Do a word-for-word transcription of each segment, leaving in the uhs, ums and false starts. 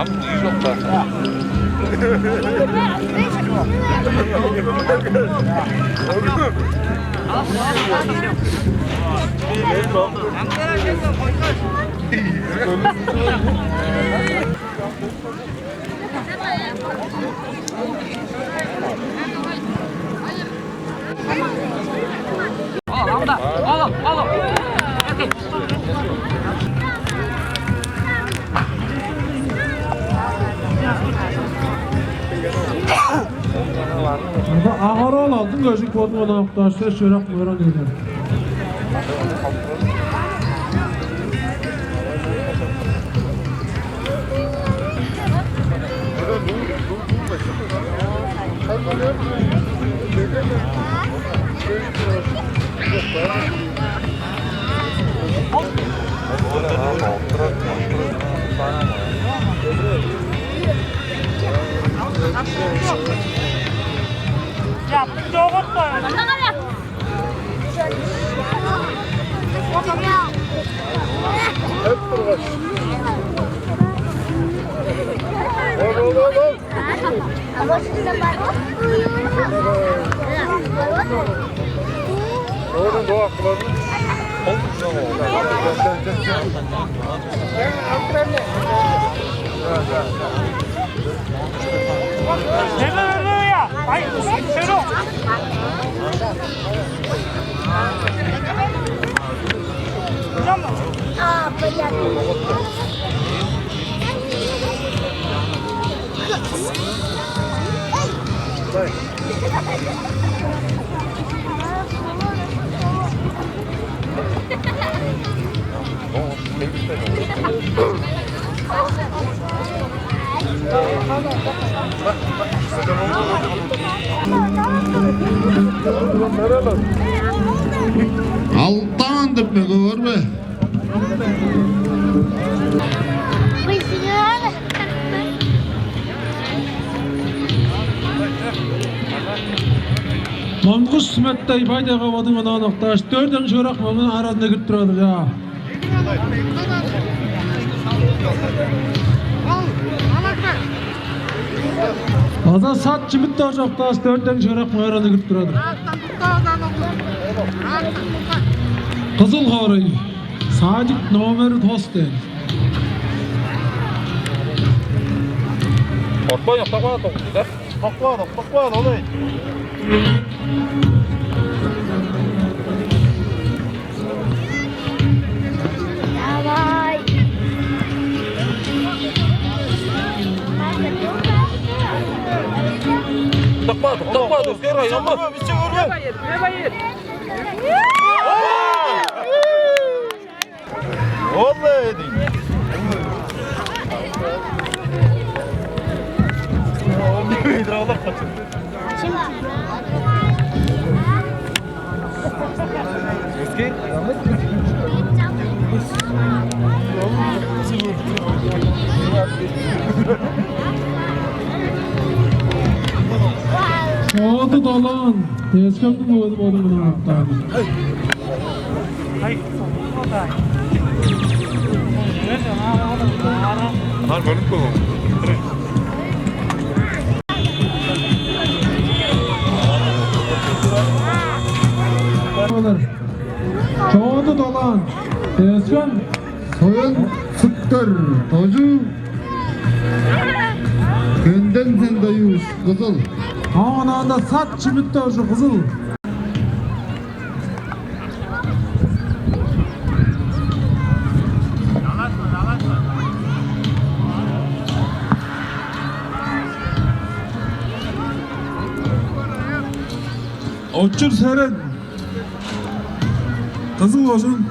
Ам үй чок-даа. Ага-, Агар-оол Алдын-Көжүк бодунуң октааш, сес шыырак мөөрен эгелээн. Чаптык чогуп кой. Эп тургаш. Ол, ол, ол, ол. Оон бо акыларны. Черле бербей-я! Ай, чөрү! Алтаан деп мөге бар бе? Монгуш Сүметтей Бай-Тайга бодунуң онаан октааш, дөрт эң шыырак мөгениң аразынга кирип турар-дыр, чаа. База Сат Чимит-Доржу октааш, дөрт эң шыырак мөгениң аразынга кирип турар-дыр. Кызыл хоорай, садик номер тос дээн. Ортпой, октап каар, токпуз, да? Токпаан, токпаан, олай. Давай. Токпа, токпа, өскер, аянма. Бисче көрбе. Ол-ла эдиң. Ол не бейдир алып качын. Шооду Долаан, Тес-Хемниң мөгези бодунуң онаан октаан. Ар көрүп калган. Чооду Долаан, Тес-Хем. Соян Сыктар, Тожу. Көнден сен доюш, Кызыл. Ооң онаанда Сат Чимит-Доржу, Кызыл. Очур Серен, Кызыл кожуун.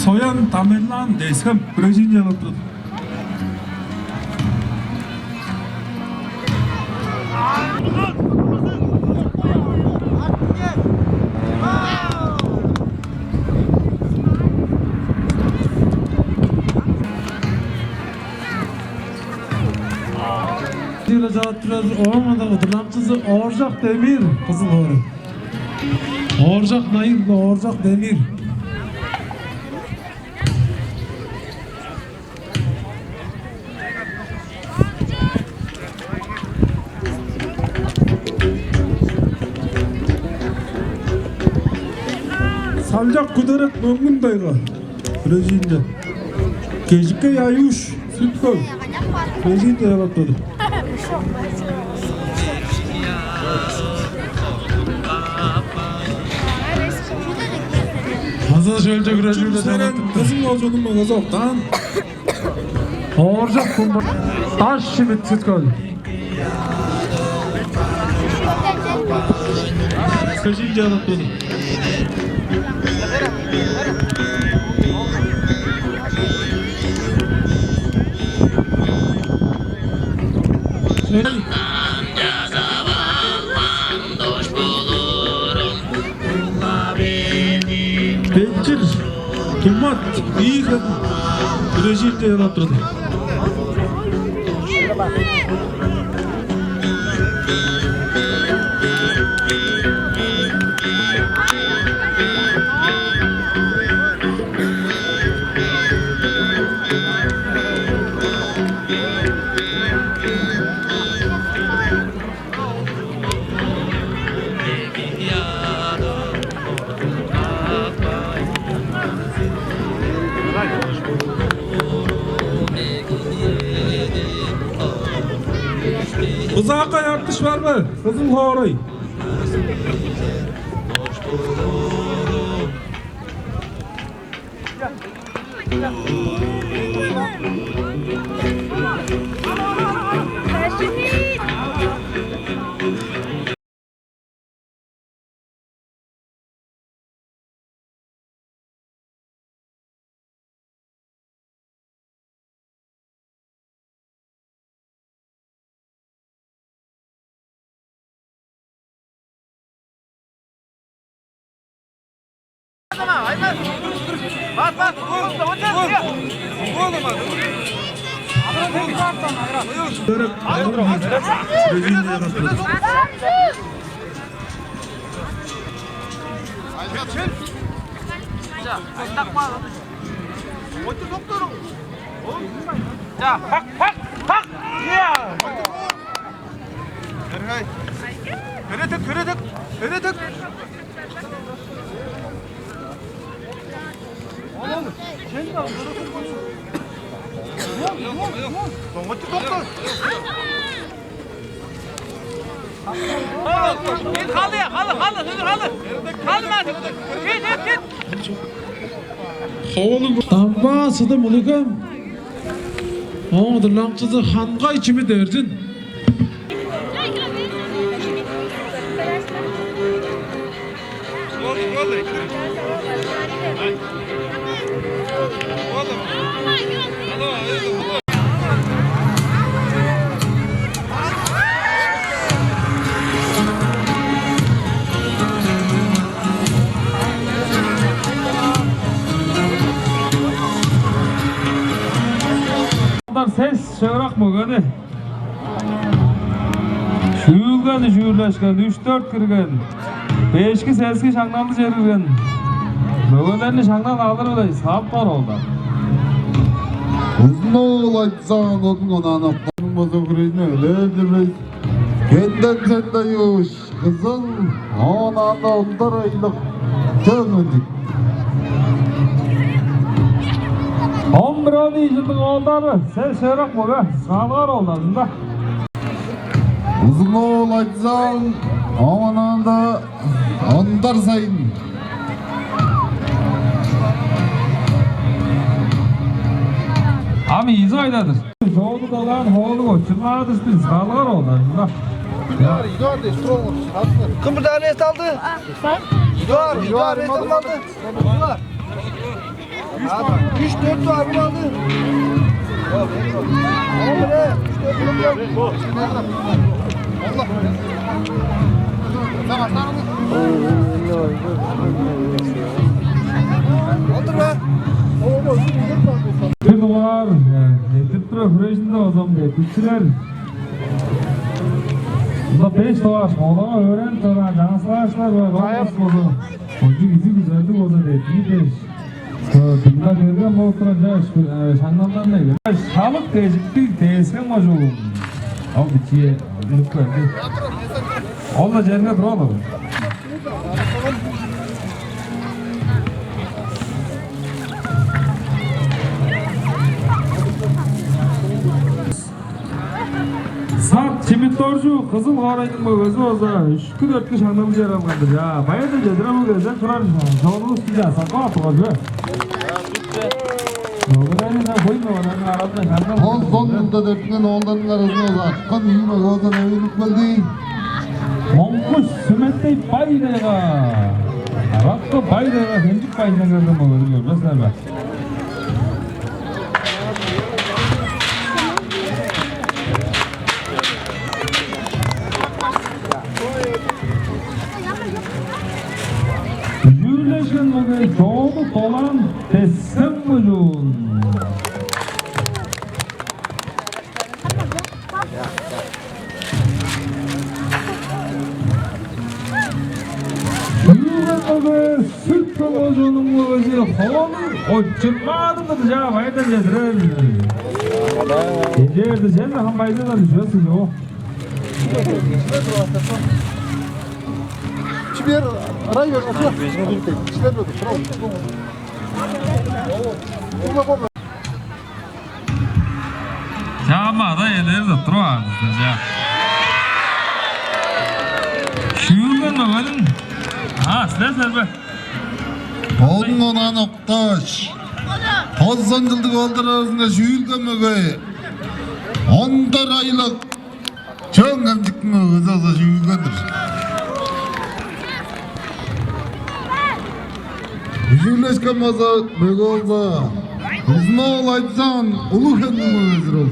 Соян Тамерлан, Тес-Хем, бирээжиин чалып тур. Турар, ооң ындыг удурланыкчызы Ооржак Демир, Кызыл хоорай. Ооржак Найыр, Ооржак Демир. Салчак Күдерек, Мөңгүн-Тайга. Бирээзинде. Кежиккей Аюш, Сүт-Хөл. Бирээзинде ялап турду. Аза шөлче күрежип Серен, Кызыл оожунуң мөгези октаан. Ооржак Кумба, Даш Шимит, Сүт-Хөл. Көжүн чалып тур. Белчир Тумат, ийи хатын күрежирде ялап турду. Бызаакка яртыш бар бе? Кызыл хоорай. Ча, пак, пак, пак! Ийе! Эргей! Передек, передек, передек! Оңгойту токта! Халы, халы, халы, халы, халы. Халы, халы. Кет, кет, кет. Дамбаа Сыдым Улуг-Хем. Ооң удурланыкчызы Хангай Чимит Эрзин. Сес шыырак мөгени. Шүүлгени шүүрлешкен, үш-дөрт кирген, бешки сески шаңналды чергирген мөгелерни шаңнал алыры-биле сап боор ол-даа. Узун-оол Айтсаан, Отун Конаан, октаның база хүрээзин өлээлдирбейн, кенден сен дайыш. Кызыл, оон анда Ондар Айлык, чөөн мындыг. Он бир, он ийи чылдың оолдары, сес шыырак мөге, салгар оолдарында. Узун-оол Айтсаан, оон анда Ондар Сайын. Ам ийизи кайда-дыр? Чоолу долаан хоолу очурмаадыс бис, халыгар ол, ынча. Кым бир даан эс алды? Идуар, Идуар эс алды. Идуар. Үш, дөрт бар алды. Отур бе? Бир дугаар, э, эртип турар хүрежинде озам бе, күчүлер. Беш дугаар школага өөренип чораан чаңгыс класчылар бар. Ол кайы болза, кончуг изиг күзелдиг болза деп, ийи дээш, дыңнап берген болуп турар, чаш, э, шаңналдан эвес. Шалык Кежиктиг, Тес-Хем кожуун. Ол бичии үнүп келди. Ол-ла черинге туруп алган. Сат Чимит-Доржу, Кызыл хоорайның мөгези болза, үшкү-дөрткү шаңналды чер алган-дыр. Чаа, байырдан чедире, бо кезек турар чонувус-даа саккап турган чүве. Мөгелерни-даа коймаганнар аразында шаңнал. Тос он чылда төрүттүнген оолдарның аразында болза арткан ийи мөге болза девип келди. Монгуш Сүметтей Бай-Тайга, Араткы Бай-Тайга, Хемчик Бай-Тайгадан мөгелер, көрбес силер бе? Үжүүрлешкен мөге Чооду Долаан, Тес-Хем кожуун. Үжүүрген мөге Сүт-Хөл кожууннуң мөгези Хоолуй Очурмаадын-дыр, чаа, байырдан чедирер. Ынчаарда сен-даа хам байырдан чедирер сен, чоо. Чибер рай берген. Чибер берген. Чаа, ам ада-иелер-даа туруп аар силер, чаа. Шүүлген мөгениң. А, силер, силер бе? Бодун онаан октааш, тос он чылдыг оолдар аразынга шүүлген мөге, Ондар Айлак, Чөөн-Хемчиктиң мөгези болза шүүлген-дир. Үжүүрлешкен болза мөге болза, Узун-оол Айдызаан, Улуг-Хемниң мөгези-дир ол.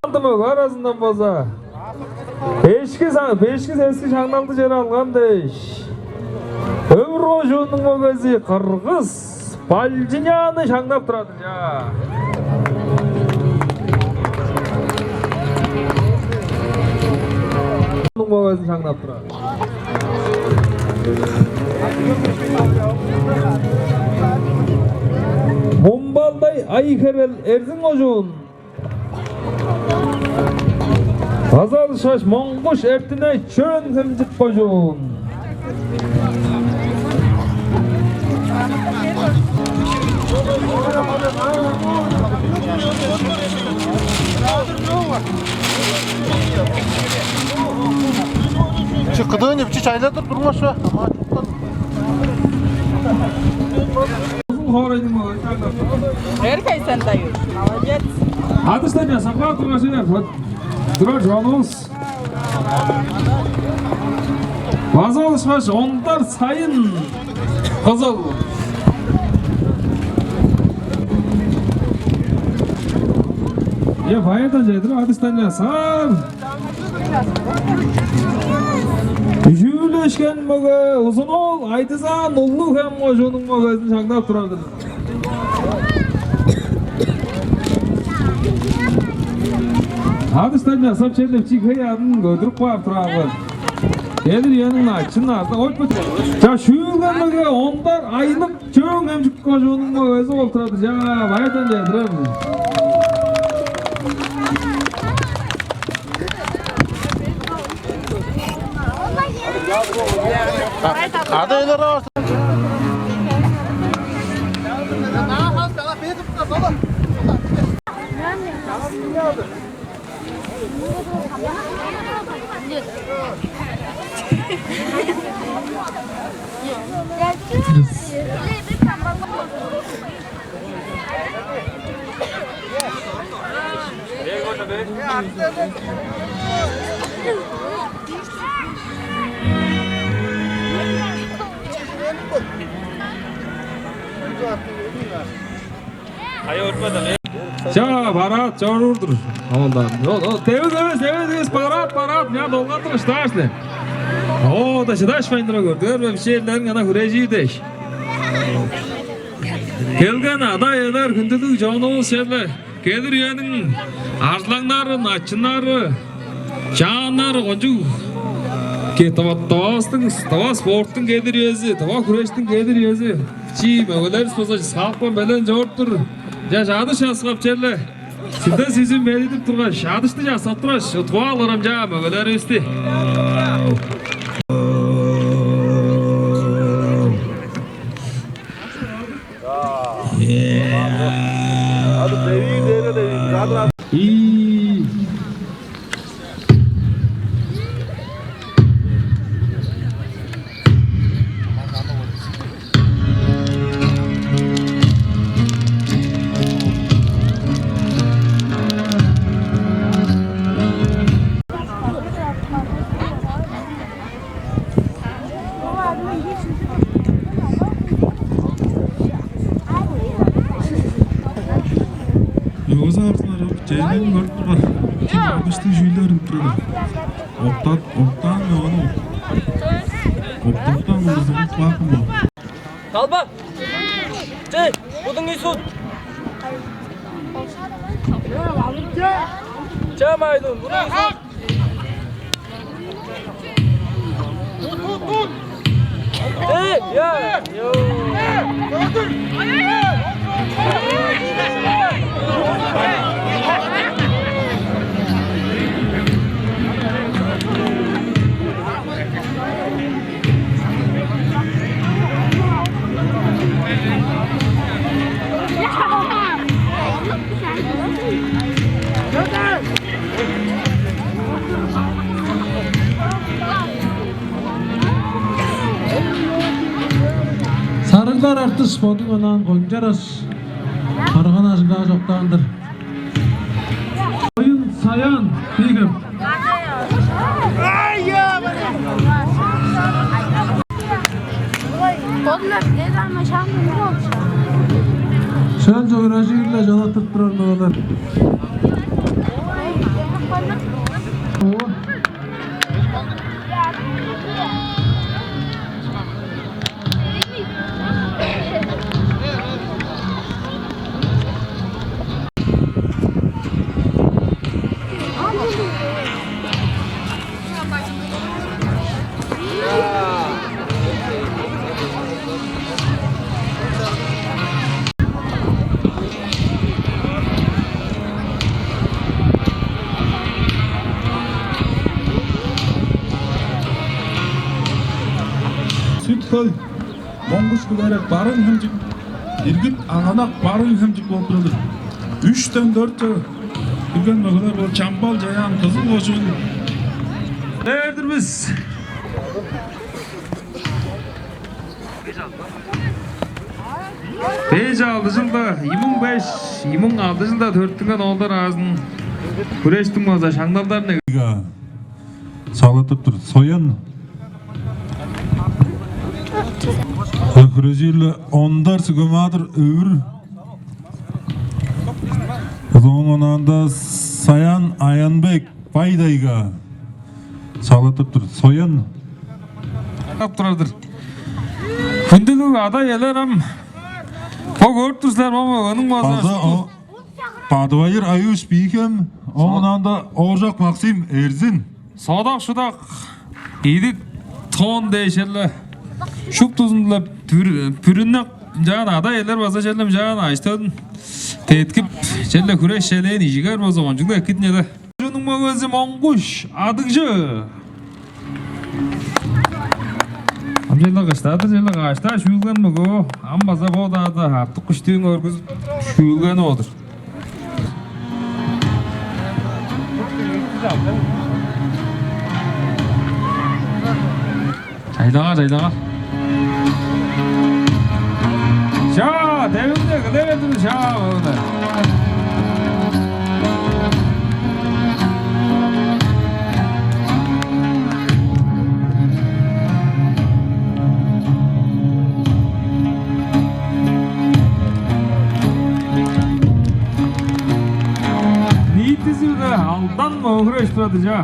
Алды мөге аразындан болза, бешки са-, бешки сески шаңналды чер алган дээш, Өвүр кожууннуң мөгези Кыргыс Балчыняаны шаңнап турар-дыр, чаа. Мөгезин шаңнап турар. Мумбалдай Ай-Херел, Эрзин кожуун. База алышкаш, Монгуш Эртине, Чөөн-Хемчик кожуун. Чи кыдыын ипчи чайладыр турмаш бе? Эргей сен, даю. Молодец. Адыштан чаа сакпаан тургаш, вот, турар чонувус. База алышкаш, Ондар Сайын, Кызыл. Е, байырдан чедирип, адыштан чаа саар. Үжүүрлешкен мөге Узун-оол Айдызаан, Улуг-Хем кожууннуң мөгезин шаңнап турар-дыр. Адыштан чаа сап черле бичии хей адын көдүрүп каар турар-дыр. Келир үениң начын арза ойпут. Чаа, шүүлген мөге Ондар Айлык, Чөөн-Хемчик кожууннуң мөгези болуп турар-дыр. Чаа, байырдан чедирер. Ада-иелер аар. Чаа, парад чоруур-дур. Оолдар. О, о, девиз эвес, девиз эвес, парад, парад. Мынча долгандыр ыштаар силер. О, да шыдашпайн тура көрдүңер бе, бичиилериң ана хүрежир дээш. Келген ада-иелер, хүндүлүг чонувус, черле келир үениң арзылаңнары, начыннары, чааннары, кончуг ке-, тыва-, тывавыстың, тыва спорттуң келир үези, тыва хүрештиң келир үези. Бичии мөгелеривис болза салыпкан белен чоруп тур. Чаа, чадыш часкап, черле силден сизин медидип тургаш, чадышты часкап тургаш, утуп алыр ам, чаа, мөгелеривисти. Ёза арзылар, чейнен көрүп турган. Ким алгыштыг чүүлдер үнүп турар. Октат, октаан мөгени октаттан кылдырзыгып каапкын бо. Калба! Чей, будуң исут! Чамайдың, будуң исут! Эй, я! Сарыглар артыш бодуң онаан кончараш, барган ажыглаа чоктаан-дыр. Оюн Саян Бигов. Бодлар деди ама шамның болчу. Шын чогуражыырла жалатып турар мыналар. Сүт-Хөл, Моңгуш Күлээрек, Барыын-Хемчик, Иргит Аганак, Барыын-Хемчик болуп турар-дыр. Үштен дөртче кирген мөгелер бо, Чамбал Чаян, Кызыл кожуун. Бээр-дир бис. Беш-алды чылда, ийи муң беш, ийи муң алды чылда төрүттүнген оолдар аразын хүрештиң база шаңналдарын. Салыттып тур. Соян. Хүрежирле Ондар Сүгемаадыр Өвүр. Озуң онаанда Саян Аянбек. Бай-Тайга салыттып тур. Соян. Ап турар-дыр. Хүндүлүг ада-иелер ам. Бо көрүп тур силер, бо, бо, ының база. База о-, Бадыбайыр Айыш Бийхем, оон анда Ооржак Максим Эрзин. Содак-шудак, идик, тоон дээш черле. Шуптузун-даа бүр-, бүрүннү чаан ада-иелер база черле чаан аштан теткип, черле хүреш-челээн ижигер болза, кончуг-ла экидин чеде. Чонуң мөгези Моңгуш Адыгжы. Ам черле кыштадыр, черле каштаа шүүлген мөгө. Ам база бо-даа-даа артык күштүүн көргүзүп шүүлгени ол-дур. Чайлагаа, чайлагаа. Чаа, девиңде кылыр эдим, чаа, ону. Дан моңгураш турады чаа.